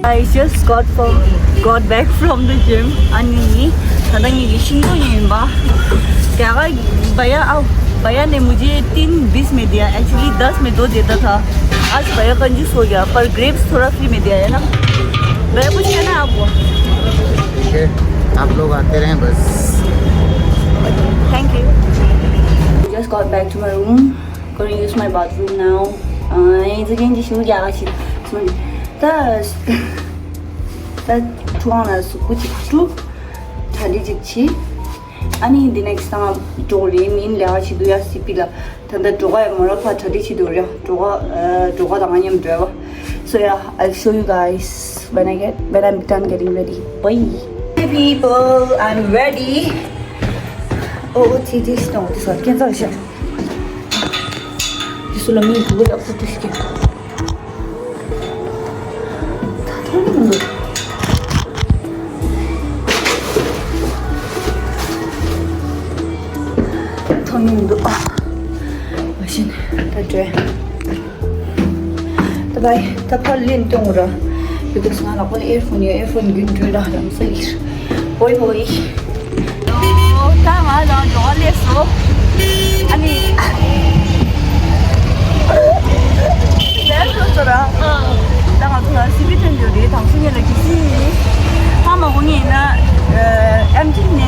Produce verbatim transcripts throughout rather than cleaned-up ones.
I just got from got back from the gym. ཨ་ནི་ད་ལྟ་ངེད་ཀྱི་ཤིང་ཏོག་ཡིན་པ། क्या भैया आओ। भैया ने मुझे तीन बीस में दिया, actually दस में दो देता था। आज भैया कंजूस हो गया, पर ग्रेप्स थोड़ा फ्री में दिया है ना। भैया कुछ कहना है आपको? ठीक है, आप लोग आते रहें बस। Thank you. Just got back to my room. Gonna use my bathroom now. ཨ་ཨེ་ཛི་གན་གྱི་ཤུ་རྒྱ་ག་ཤི་སུན་ད་ད་ཁྲུང་ལ་སུ་ཀུ་ཅིག་ཀྲུ་གྲ་ལི་ཅིག་ཆི། ཨ་ནི་འདི་ནེག་སི་ཊའིམ་འགྲོ་རེ་མིན་ལེ་བ་ཆི་དུ་ཡ་སི་པི་ལ། ད་ད་འགྲོ་ག་ཡ་མོ་ར་ཕ་གྲ་ལི་ཆི་དུ་ར་འགྲོ་ག་འགྲོ་ག་དང་ང་མཉམ་འགྲོ་ཡ་བ། So yeah, I'll show you guys when I get when I'm done getting ready. Bye. Hey people, I'm ready. Oh, oh, this, this, no, this one. Cancel, sure. This will mean to wait up for this game. ཐོན་མི་འདུག་ཐོན་མི་འདུག་ཨ། མ་ཤེས་ད་འགྲོ། ད་བའི་ད་ཕར་ལེན་གཏོང་ར། Because ང་ལ་ཁོ་ཨེར་ཕོན་ཡོད། ཨེར་ཕོན་རྒྱུན་འགྲོས་ར་ལམ་སེ་ལིར། བོའི་བོའི། ད་ང་ལ་འགྲོ་བ་ལས་སོ། ཨ་ནི། ལས་སོ་སོ་ར། ད་ང་ཚོ་ལ་སི་བི་ཐོན་རྒྱུ་རེད། དང་སུ་ཉིད་ལ་གི་སི་ཡིན། ཧ་མ་གོ་ངེས་ན། ཨེམ་ཐི་ནས་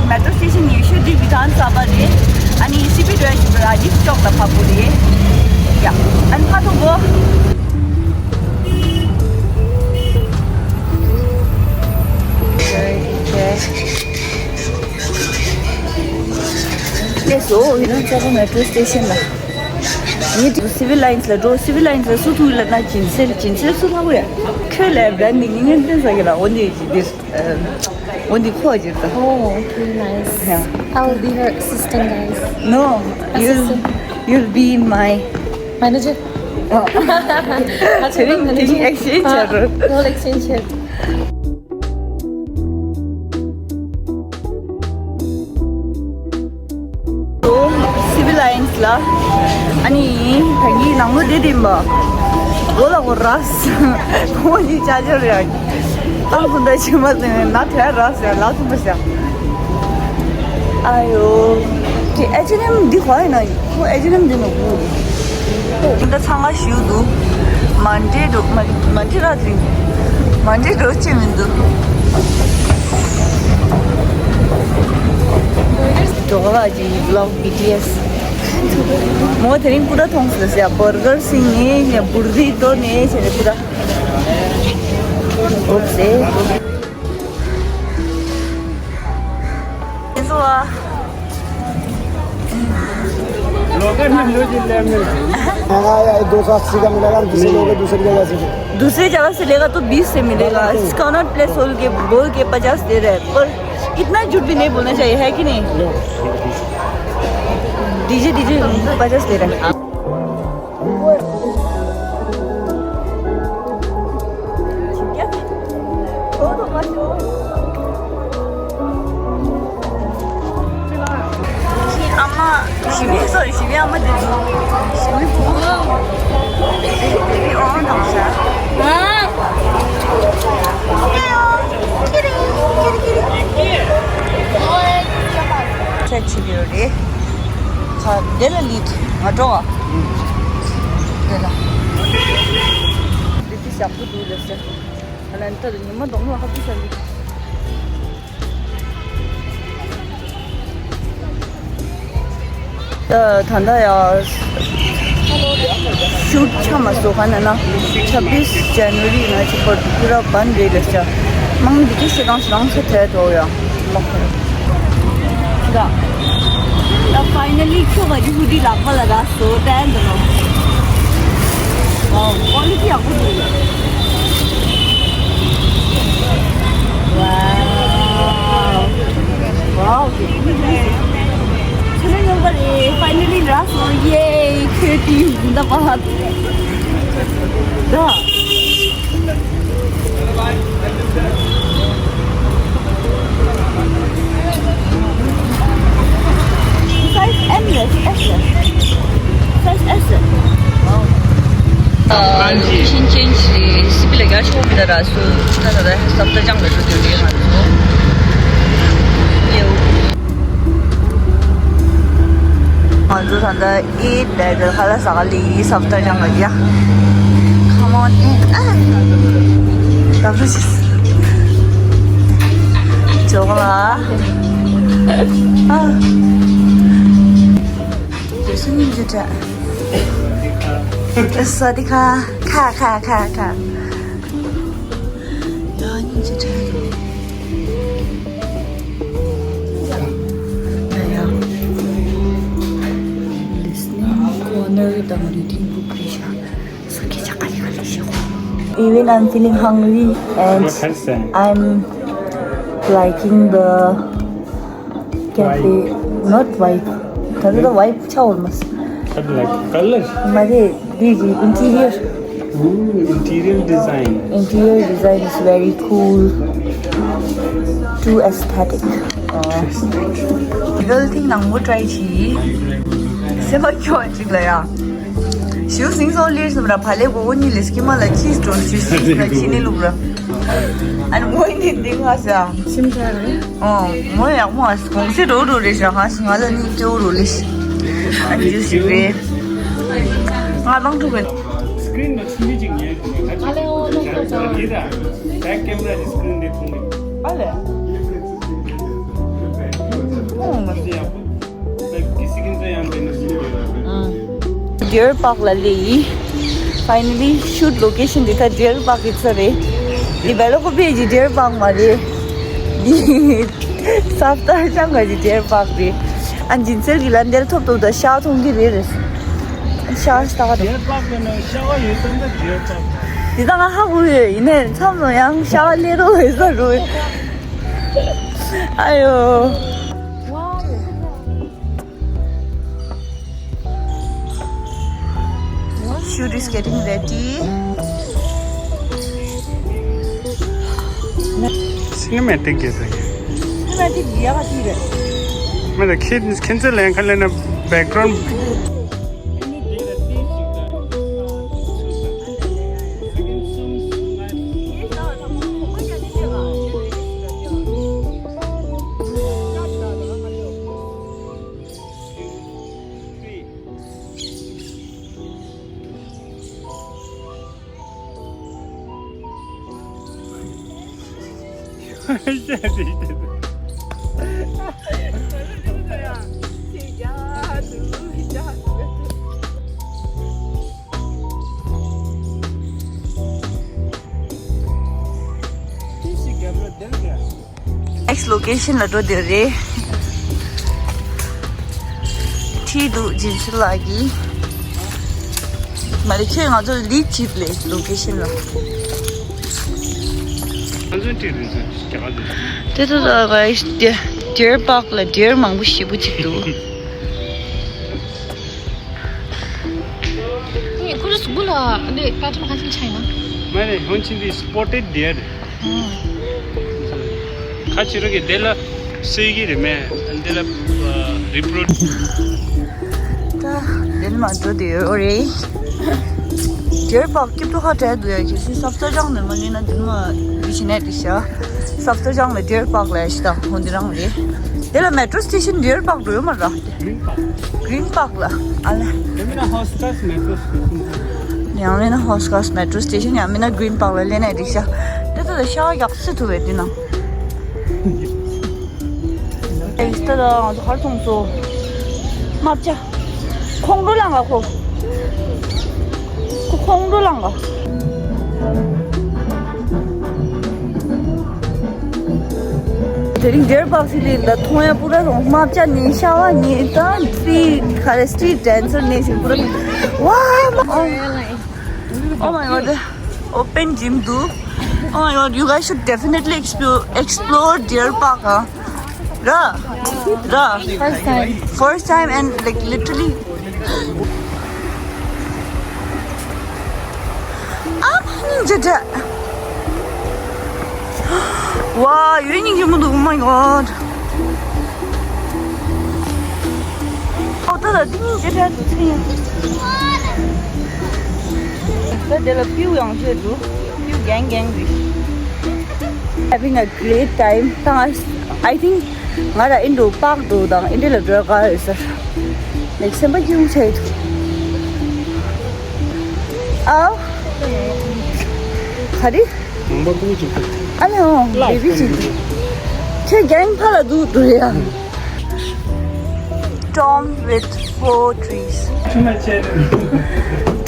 མེ་ཊོ་སི་ཊེ་ཤན་ཉི་ཤུ་དེ་བི་ཐང་ས་པ་རེད། ཨ་ནི་སི་བི་འགྲོ་ཡ་ཞིག་ར་ཇིབ་ཅོག་ལ་ཕ་བུ་རེད། ཡ། ཨན་ཕ་ཐོ་གོ། ལས་སོ་ཡིན་ན་ཅོག་མེ་ཊོ་སི་ཊེ་ཤན་ལ། ངས་དེ་སི་བི་ལ་ཡིན་ལ་འགྲོ། སི་བི་ལ་ཡིན་ལ་སུ་ཐུག་ལ་ན་སྦྱིན་སྲེག་སྦྱིན་སྲེག་སུ་ལ་བུ་ཡ། ཁྱོད་ལ་བྲན་ནི་ངས་ངན་བསྟན་ས་གི་ལ་འོ་འདི་ཡི་འདིར། འོ་འདི་ཁོ་ཇིར་ད། Oh, okay, nice. Yeah. I will be her assistant, guys. No, you'll, assistant. You'll be my manager. Oh. དེ་རིང་དེ་རིང་ཨེག་སི་ཅེན་ཇི་བྱ་རོགས། Role exchange བྱེད། སི་བི་ལ་ཡིན་ལ། ཨ་ནི་ད་གིན་ནང་ལོ་བསྡད་དེ་མ། མགོ་ལ་གོ་ར་ས། ཁོང་གཉིས་ཅ་ཅ་རེད། ཨང་ཁུ་འདྲ་ཆེ་མ་ཟེར་ན་དེ་ར་ཟེར་ལག་ཐུབ་པ་ཟེར། ཨ་ཡོ། དེ་ཨེ་ཅི་ཨེན་ཨེམ་འདི་ཧོ་ཡིན་ན་ཁོ་ཨེ་ཅི་ཨེན་ཨེམ་འདི་ནོ་གུ། འདི་འདྲ་ཚང་མ་ཞུ་འདུག་མ་འདྲེ་འགྲོ་མ་མ་འདྲེ་ར་དྲིན། མ་འདྲེ་འགྲོ་ཅི་མི་འདུག་འགྲོ་བ་ཅིག་ལོག་བི་ཊི་ཨེས། མོ་དེ་རིང་ཀུ་ར་མཐོང་སོང་ཟེར། བར་གར་སིང་ནས་ནས་བུར་རི་ཏོ་ནས་བྱས་ནས་ཀུ་ར། Oops, eh? हाँ यार, दो सौ अस्सी का मिलेगा, हम किसी लोग दूसरी जगह से। दूसरी जगह से लेगा तो बीस से मिलेगा। कनॉट प्लेस बोल के बोल के पचास दे रहे हैं, पर इतना झूठ भी नहीं बोलना चाहिए, है कि नहीं? डीजे डीजे पचास दे रहे हैं। ཨ་མ་ཞི་མི་སོ་ཞི་མི་ཨ་མ་དེ་ཚོ་ཞི་མི་ཕུ་བོ་དེ་རི་ཨོ་དང་ཤ། ཁྱེད་རང་ཁྱེད་རང་ཁྱེད་རང་ཁྱེད་ཆེ་ཡོད་རེད། ཁ་དེ་ལ་ལིད་ང་འགྲོ་བ། དེ་ལ་ལིད་ཞག་པོ་འདུག་ལེ་ཟེར། ཨ་ལན་ཏར་ཉི་མ་གདོང་ལ་ཧ་པུ་ཤ་ལི། ད་ད་ལྟ་ཡ་ཤུཊ་ཆ་མ་སོ་ག་ན་ན་ཆབ་བིས་ཇན་ཝ་རི་ན་ཅི་པར་ཁུ་ར་བན་རེ་ལེ་ཤ་མང་འདི་ཀི་ཤི་རང་ཤི་རང་ཚ་ཐལ་དོ་ཡ་མ་ཁོ་ད་ད་ཕའི་ནལ་ལི་ཁྱོ་ག་ཇི་ཧུ་ཌི་ལག་པ་ལ་ར་སོ་ཏན་དོ་ནོ། Wow, quality ཡག་པོ་འདུག Wow. Wow. ཁྱོད་ནི་ཡོང་པ་རེད། Finally རག་སོང་། Yay. ཁྱོད་དེ་ཡིན་ད་པ། ད། Size M རེད། S རེད། Size S རེད། ཨ། ཤིན་ཅན་ཞིག་སི་པི་ལ་ག་ ཤོག་དེ་ར་སུ་ད་ད་ད་སབ་ཏར་ཅང་ལ་ཞུ་དེ་རེད་ང་ཚོ། ཡེའུ། ང་ཚོ་ད་ལྟ་ཨེ་ད་ད་ཁ་ལ་ས་ག་ལི་སབ་ཏར་ཅང་ལ་ཡ། Come on in. ཨ། ད་བུ་ཞིག་ཇོག་ལ། ཨ། དེ་སུ་ཉིན་ཇི་ཏྲ། སྭ་ཝ་དི་ཁ། ཁ་ཁ་ཁ་ཁ། ཡ་ཉིན་ཇི་ཏྲ། ཡ་ཡ། Listening corner དང་reading book རེད་ཤག་ས་ཁྱི་ཆ་ག་ལི་ག་ལི་ཤག Even I'm feeling hungry and I'm liking the cafe, not vibe. ད་ལྟ་vibe ཆགས་འོར་མ་སི། But like color. མ་རེད། འདི་གི་interior. Ooh, interior design. Interior design is very cool. Too aesthetic. Real thing ནང་མོ་try བྱེད། སེམས་པ་སྐྱོ་བ་ཅིག་ལ་ཡ། ཞུ་སིང་སོ་ལིར་སམ་ར་ཕ་ལེ་གོ་གོ་ཉི་ལེ་སྐྱི་མ་ལ་ཁྱིས་ཀྲོན་ཞུ་སིང་ལ་ཁྱི་ནི་ལུག་ར། ཨན་མོ་ཡིན་ཏིང་ཧ་ས། སེམས་ཁྲལ་རེད། ཨོ། མོ་ཡག་མོ་ཨ་གོང་སེ་རོ་རོ་རེ་ཤ་ཧ་སི་ང་ལ་ནི་ཀྱོ་རོ་ལེ་ཤ། ཨ་ནི་ཇུ་སི་རེ། ང་དང་ཐུག་གི། སི་ཀྲིན་ལ་ཆུ་མིག་ཅིག་ཉལ་དགོས་ན་ད་ཨ་ལེ་ཨོ་ནོ་ཁོ་ཚོ། དེ་ད་back camera གི་screen དེ་མཐོང་གི། ཨ་ལེ། ཨོ་མ་སི་ཡག་པོ། Deer Park ལ་སླེབས་ཡིན། Finally shoot location འདི་ད་Deer Park གི་ཚོ་རེད། འདི་བེ་ལོ་ཀོ་པི་གི་Deer Park མ་རེད། འདི་སབ་ཏར་ཅང་གི་Deer Park རེད། ཨ་འཇིན་ཚེར་གི་ལ་འདེར་ཐོབ་ཐོབ་ད་ཤ་མཐོང་གི་རེད་རེད། ཤ་ཤ་ད་ག་ད། Deer Park ལ་ན་ཤ་བ་ཡོད་ཙང་ད་Deer Park འདི་ད་ང་ཧ་གོ་ཡོད་ཡིན་ནའི་མཚམས་སུ་ཡང་ཤ་བ་སླེབས་རོགས་ཡོད་ས་རུ། ཨ་ཡོ། Shoot is getting ready. Cinematic གྱི་ཚོ་གི། Cinematic ཡག་ག་ཅིག་རེད། མ་ད་ཁྱེད་ཁྱེད་ཚོ་ལེན་ཁ་ལེན་ན་background Next location ལ་འགྲོ་འདོད་རེད། ཁྲིད་འདུག་ཇིན་ཤི་ལགས་ཀྱིས། མ་རེད་ཁྱོད་ང་ཚོ་lead བྱེད་ལས་location ལ། ང་ཚོའི་ཁྲིད་རེད་ཚོ་རྒྱ་གར་རེད། དེ་ཚོ་ད་guys Deer Park ལ་deer མང་པོ་ཞེ་པོ་ཅིག་འདུག་ཁོ་ཚོ་གཟུགས་པོ་ལ་ནི་pattern ག་ཚོད་ཆགས་ཡིན་ན། མ་རེད་ཧོན་ཆིན་དེ་spotted deer རེད། ཁ་ཕྱི་རོལ་གྱི་དེ་ལ་སྲོད་ཀྱི་རེད་མེད་དེ་ལ་reproduce། ད་དེ་ནི་མ་འགྲོ་དེ་ཡོད་རེད། Deer Park སྐྱིད་པོ་ཧ་གྲལ་འདུག་ཡ་གལ་སྲིད་སབ་སྟོད་ལྗང་ནས་མ་ཉན་ན་དེ་ནི་མ་འདི་བྱེད་ནས་འགྲིག་ཤག་སབ་སྟོད་ལྗང་ལ་Deer Park ལ་ཡ་ཤི་ད་ཧོན་དེ་རང་རེད། དེ་ལ་metro station Deer Park འགྲོ་ཡོད་མ་རེད། Green Park ལ་ཨ་ལ། ཡང་མིན་ན་Hotchkiss metro station ཡང་མིན་ན་Hotchkiss metro station ཡང་མིན་ན་Green Park ལ་སླེབས་ནས་འགྲིག་ཤག་དེ་ཚོ་ལ་ཤ་ཡག་སི་ཐུབ་པའི་དེ་ན། ཨེ་ད་ལ་ང་ཚོ་གར་སོང་སོ། རྨ་བྱ། ཁོང་ཁྲོ་ལངས་ག་ཁོ། ཁོ་ཁོང་ཁྲོ་ལངས་ག་དེ་རིང་Deer Park སི་ལི་ལ་མཐོང་ཡ་པུ་ར་རོང་རྨ་བྱ་ནི་ཤ་བ་ནི་ད་street ག་རེ་street dancer ནི་ཞིག་པུ་ར། Wow! Oh my god. Open gym འདུག Oh my god, you guys should definitely explore, explore Deer Park, huh? ར། ར། First time. First time and like literally. ཨ་མ་ནི་ཇ་ཇ། ཝ། ཡུན་རིང་གི་མི་འདུག Oh my god. ཨོ་ད་ད་འདི་ཉིད་ཇ་ཇ་འདུག་ཚེ་ཡིན། ད་དེ་ལ་པིའུ་ཡང་བྱས་འདུག་གང་གང་རེད། Having a great time. དང་I think ང་ལ་ཨིན་འགྲོ་པག་འགྲོ་དང་ཨིན་འདྲ་ལ་འགྲོ་ག་ཡོད་ས། ལེགས་སེམས་པ་སྐྱིད་པོ་ཆགས་འདུག་ཨའོ། ག་རེ། ནང་པ་ཀུ་ཅིག་ཨ་ལེ་ཨོ་བེ་བི་ཅིག་ཁྱོད་རྒྱང་ཕ་ལ་འདུག་འགྲོ་ཡ། Tom with four trees.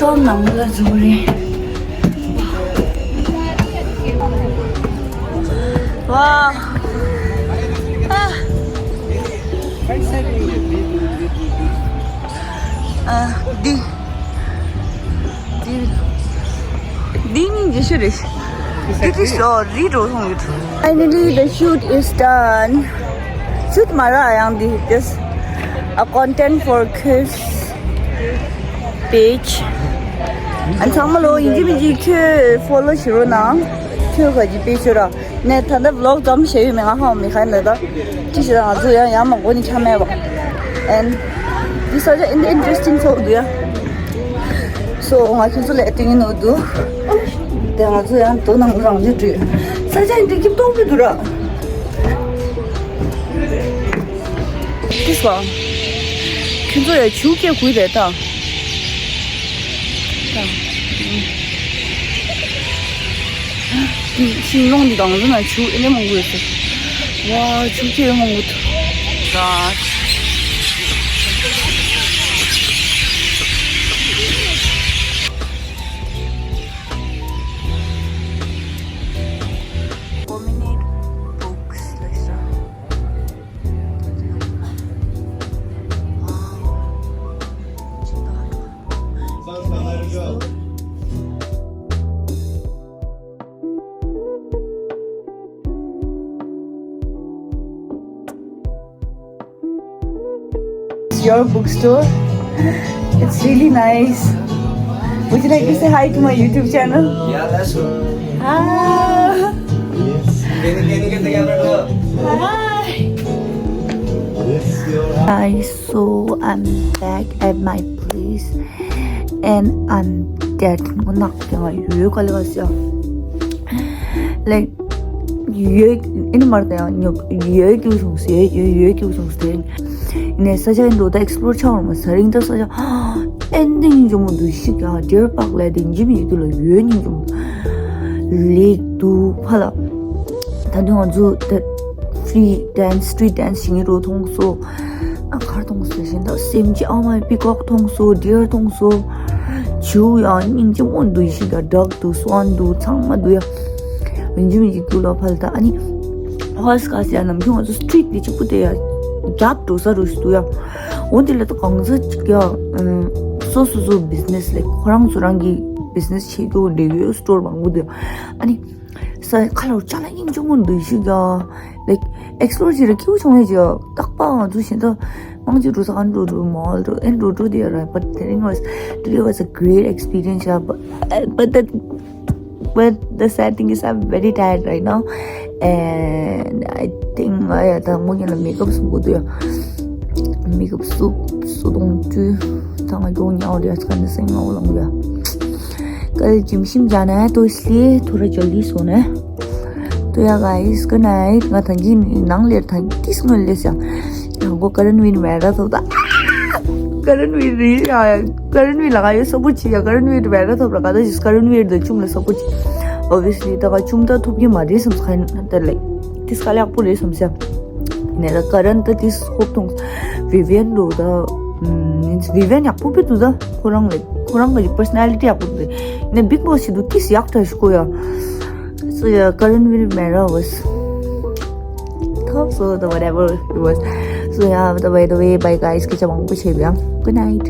Tom ནང་ལ་འཛུལ་རེད། ཝ། ཨ། ཨ། འདི། འདི། འདི་ནི་རྗེས་ཤུལ་རེད། འདི་དེ་ཞོ་རི་འགྲོ་སོང་ཡོད། Finally, the shoot is done. Shoot མ་རག་ཡང་འདི། Just a content for Chris page. ཨ་ཚང་མ་ལོ་ཡིན་གཅིག་མིན་གཅིག་ཁྱོད་follow བྱེད་རོགས་གནང་། ཁྱོད་ག་གི་པེ་ཤོ་ར། ནས་ད་ལྟ་vlog ཙམ་བྱས་ཡོད་མེད་ང་ཧ་མི་ཁ་ནས་ད། ཅི་ཞིག་ང་ཚོ་ཡང་ཡང་མང་པོ་ནི་ཆ་མེད་པ། And this is an interesting talk འདུག་ཡ། So ང་ཁྱོད་ཚོ་ལ་ཏིང་ངེ་ནོ་འདུག་དེ་ང་ཚོ་ཡང་དོ་ནང་རང་ནས་བྲིས། ས་ཆ་འདི་སྐྱིད་ཏོང་གི་འདུག་ར། This one. ཁྱོད་ཚོ་ཡ་ཆུ་སྐྱེ་དགོས་རེད་ད། ཤིང་སྡོང་འདི་དང་ལ་ན་ཆུ་ཨེ་ནས་མང་པོ་ཡོད་ས། ཝ་ཆུ་སྐྱེ་མང་པོ་འདུག Promenade books like It's your bookstore. It's really nice. Would you like to say hi to my YouTube channel? Yeah, that's good. Ah. Can you, can you get the camera to her? Hi. Guys, so I'm back at my place and I'm dead. ངོ་ནག་ཀྱང་ཡོད་ག་ལ་ག་ཟེར། Like ཡོད་ཨེ་ནི་མར་དང་ཡང་ཉོབ་ཡོད་ཀྱུ་བྱུང་ཟེར་ཡོད་ཡོད་ཀྱུ་བྱུང་ཟེར། ནས་ས་ཆ་ཡིན་འགྲོ་ད་explore ཆགས་འོང་མ་ས་རིང་ད་ས་ཆ་ཨེ་འདི་ཉིན་ཇོ་མོ་འདུ་ཤི་ཀྱང་Deer Park ལ་དེ་འཇིམ་ཡོད་ཀྱུ་ལ་ཡོད་ཉིན་ཇོ་མོ་ལེགས་འདུག་ཕ་ལ། ད་དུང་ང་ཚོ་ད་free dance street dance བྱེད་ཉིན་རོ་མཐོང་སོ། ཨ་གར་མཐོང་སོ་ཞེས་ད་སེམས་ཅི་ཨ་མ་peacock མཐོང་སོ་deer མཐོང་སོ། བྱིའུ་ཡང་སྙིང་རྗེ་མོ་འདུ་ཤི་ཀྱང་duck འདུག swan འདུག་ཚང་མ་འདུག་ཡ། ཡིན་གཅིག་མིན་གཅིག་རྒྱུགས་ལ་ཕར་ལ་ད་ཨ་ནི། ཧོས་ཀ་སི་ཡ་ནམ་རྒྱུན་ང་ཚོ་street འདི་གཅིག་པུ་དེ་ཡ། རྒྱབ་འགྲོ་ས་རུ་ཞིག་འདུག་ཡ། འོ་འདི་ལ་ད་གང་ཚ་གཅིག་ཡ། སོ་སོ་སོ་business like ཁོ་རང་ཚོ་རང་གི་business བྱེད་རྒྱུ་འདྲ་ཡོད་store མང་པོ་འདུག་ཨ་ནི། ས་ཁ་ལོ་ཅ་ལ་ཡིན་ཅུང་མོ་འདུག་ཞིག་ཡ། like explore བྱེད་ར་ཁྱིའུ་ཆུང་ངེ་ཅི་ཡ། རྟག་པ་ང་ཚོ་བཞིན་ད་མང་ཆེ་འགྲོ་ས་ཨན་འགྲོ་འགྲོ་mall འགྲོ་ཨན་འགྲོ་འགྲོ་དེ་ཡ་ར། But today was, today was a great experience ཡ། But, but that But the sad thing is, I'm very tired right now. And I think I had a million makeup some good. Makeup soup, so don't do. Tang I don't know, that's kind of thing. How long? Yeah. Kal gym shim jana hai, to isliye thoda jaldi sona hai. To yeah, guys, good night. Nga thanji nang le thanji tis ngal le sya. Yang ko Karan Veer mera tho ta. Karan Veer reel ya. Karan Veer laga yo sab kuch ya. Karan Veer mera tho laga ta jis Karan Veer de chum le sab kuch. Obviously ta ka chum ta thup ye ma de sam khan ta like. Tis ka le ak pule sam sya. Ne da Karan ta tis khop thong. Vivian do da. Means Vivian yak pupe tu da. Khorang le. Khorang ka personality yak pupe. Ne Bigg Boss si du tis yak ta shko ya. So yeah, Karan Veer mera was. Thought so the whatever it was. So yeah, the way the way bye guys, kicha bang kuche bya. Good night.